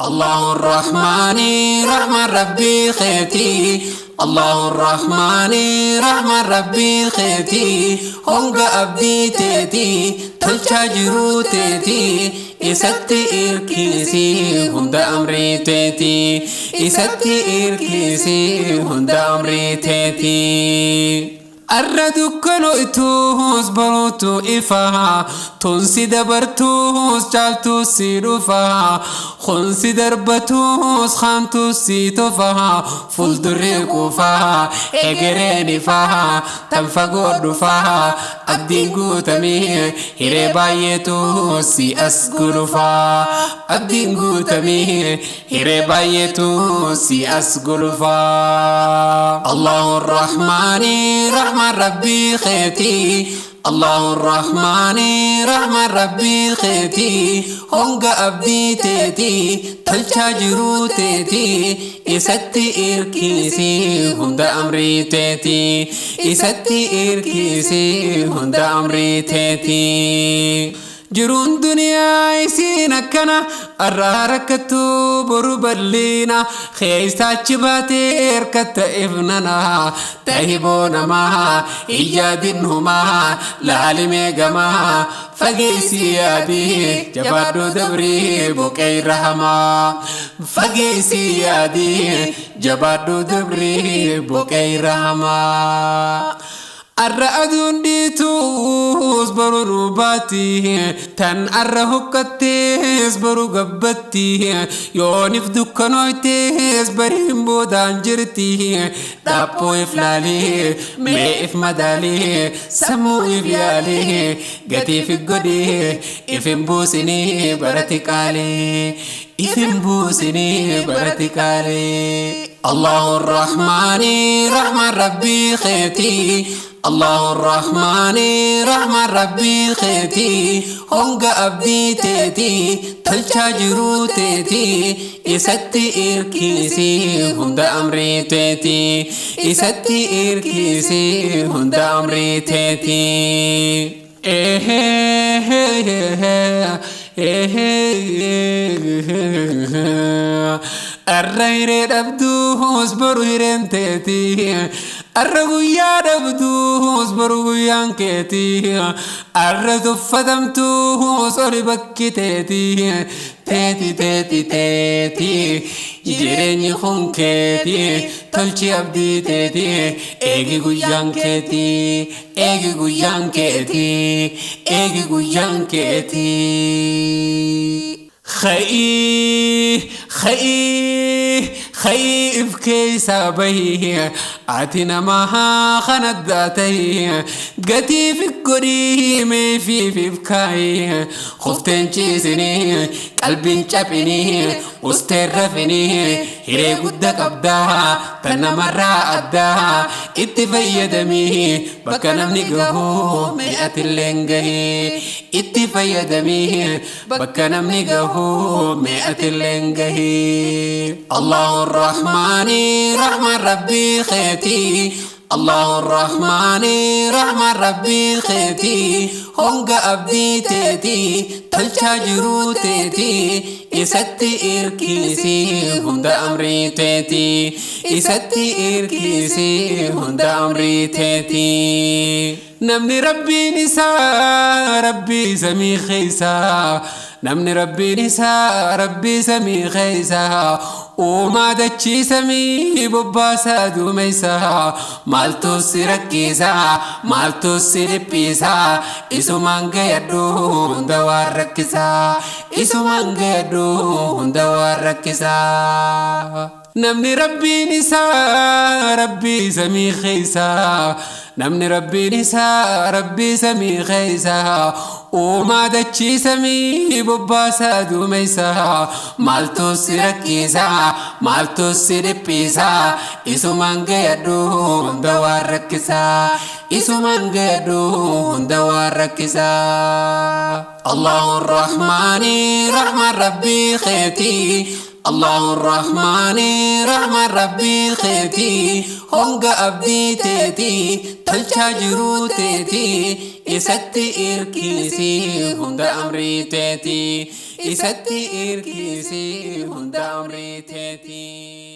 Allahu Rahmaani Rahmaan Rabbii keetii, Allahu Rahmaani Rahmaan Rabbii keetii, honga abdii teetii, tolchaa jiruu teetii, isatti irkisii hunda amrii teetii, isatti irkisii hunda amrii teetii. Arra dukkanoytuus baruutu ifa, tunsi dabartuus caaltuus si dhufa, kunsi darbatuus haamtuus si tufa, fuuldurri quufa, egereen ifa, tan fagoo dhufa, abdiin guutamee hiree baay'eetu si as gulufa, abdiin guutamee hiree baay'eetu si as gulufa. Allahu Rahmaani Rahmaan Rabbii keetii, Allahu Rahmaani Rahmaan Rabbii keetii, honga abdii teetii, tolchaa jiruu teetii, isatti irkisii hunda amrii teetii, isatti irkisii hunda amrii teetii. Jiruun duniyaa isiin akkana, arraa rakkattu boru bal'ina, keessa achi baatee hirkatta ifnana, tahiboo namaa hin yaadin humaa, laalimee gamaa fageessi yaadii, jabaadhuu dabrii boqee rahamaa, fageessi yaadii, jabaadhuu dabrii boqee rahamaa. Arra aduun dhiituus boru rubaatti, tan arra huqqattees boru gabbatti, yoonif dukkanoytees bariin boodaan jirti, dhaaphoo if laalii, mee if madaalii, sammuu if yaalii, gatiif godhii, if hin buusinii barati qaalii, if hin buusinii barati qaalii. Allahu Rahmaani Rahmaan Rabbii keetii, Allahu Rahmaani Rahmaan Rabbii keetii, honga abdii teetii, tolchaa jiruu teetii, isatti irkisii hunda amrii teetii, isatti irkisii hunda amrii teetii. Arra hiree dhabduus boru hireen teetii, arra guyyaa dhabduus boru guyyaan keetii, arra tuffatamtuus oli bakki teetii, teeti teeti teeti, jireenyi kun keetii, tolchi abdii teetii, eegi guyyaan keetii, eegi guyyaan keetii, eegi guyyaan keetii. Kha'ii kha'ii kha'ii if keessaa bahii, ati nama kana addaa tahii, gatii fi godhii meefiif if kaayii, kufteen ciisinii, qalbiin caphinii, usteen rafinii, hiree guddaa qabdaa tan namarraa addaa, itti fayyadamii bakka namni gahuu mi'atilleen gahii, itti fayyadamii bakka namni gahuu mi'atilleen gahii. Allahu Rahmaani Rahmaan Rabbii keetii, Allahu Rahmaani Rahmaan Rabbii keetii, honga abdii teetii, tolchaa jiruu teetii, isatti irkisii hunda amrii teetii, isatti irkisii hunda amrii teetii. Namni Rabbiin isaa Rabbii samii keessa, namni Rabbiin isaa Rabbii samii keessa, uumaa dachii samii bobbaasaa duumessa, maaltu si rakkisa, maaltu si dhiphisa, isumaan gayadhu hunda waan rakkisa, isumaan gayadhu hunda waan rakkisa. Namni Rabbiin isaa Rabbii samii keessa, namni Rabbiin isaa Rabbii samii keessa, uumaa dachii samii bobbaasaa duumessa, maaltu si rakkisa, maaltu si dhiphisa, isumaan gayadhu hunda waan rakkisa, isumaan gayadhu hunda waan rakkisa. Allahu Rahmaani Rahmaan Rabbii keetii, Allahu Rahmaani Rahmaan Rabbii keetii, honga abdii teetii, tolchaa jiruu teetii, isatti irkisii hunda amrii teetii, Isatti irkisi hunda amrii teetii.